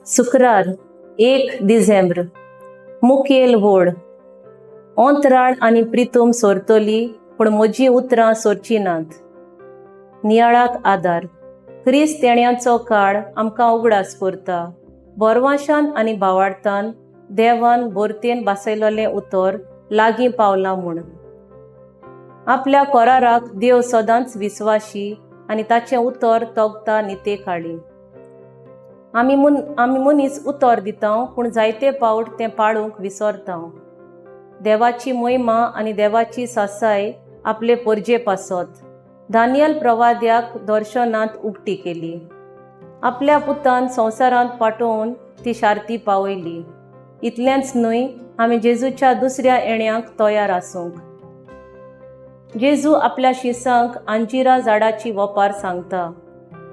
शुक्रार, 1 डिसेंब्र. मुखेल वळ. ओंतराळ आनी प्रितूम सोरतली, पूण म्हजीं उतरां सोरचीं नात. नियाळाक आदार. क्रिस्त येण्याचो काळ आमकां उगडास करता, बोरवाशान आनी भावार्थान देवान बोरतेन भासयलोलें उतर लागीं पावलां म्हूण. आपल्या कराराक देव सदांच विस्वाशी आनी ताचें उतर तगता निते काळी. आमी मनीस उतर दिता, पूण जायते पावट तें पाळूंक विसरता. देवाची मोहिमा आनी देवाची सासाय आपले परजे पासत दानियल प्रवाद्याक दर्शनांत उक्ती केली. आपल्या पुतान संवसारांत पाठोवन ती शारती पावयली. इतलेंच न्हय, आमी जेजूच्या दुसऱ्या येण्याक तयार आसूंक. जेजू आपल्या शिसांक अंजिरा झाडाची वपार सांगता.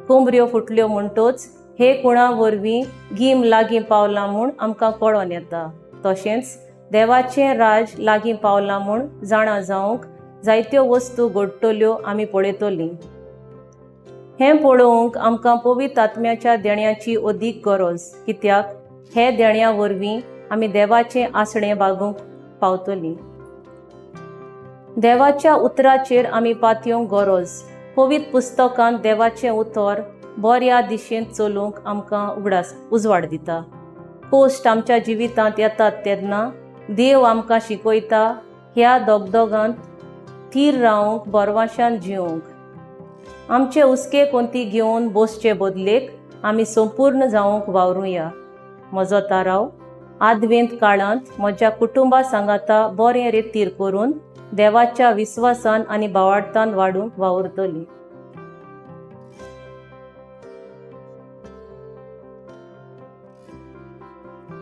कोंबऱ्यो फुटल्यो म्हणटोच हे कुणा वरवीं गीम लागीं पावला म्हूण आमकां कळोन येता. तशेंच देवाचें राज लागीं पावलां म्हूण जाणा जावंक जायत्यो वस्तू घडटल्यो आमी पळयतलीं. हें पळोवंक आमकां पवित्र आत्म्याच्या देण्याची अदीक गरज, कित्याक हे देण्या वरवीं आमी देवाचें आसणें बागूंक पावतलीं. देवाच्या उतराचेर आमी पातयेवंक गरज. पवित्र पुस्तकांत देवाचें उतर बऱ्या दिशेन चलूंक आमकां उगडास उजवाड दिता. कश्ट आमच्या जिवितांत येतात तेन्ना देव आमकां शिकयता ह्या दगदगांत थीर रावंक, बरवाशान जिवंक. आमचे हुस्के कोंती घेवन बसचे बदलेक आमी संपूर्ण जावंक वावरुया. म्हजो ताराव, आदवेंत काळांत म्हज्या कुटुंबा सांगाता बरें रेतीर करून देवाच्या विस्वासान आनी भावार्थान वाडूंक वावुरतली.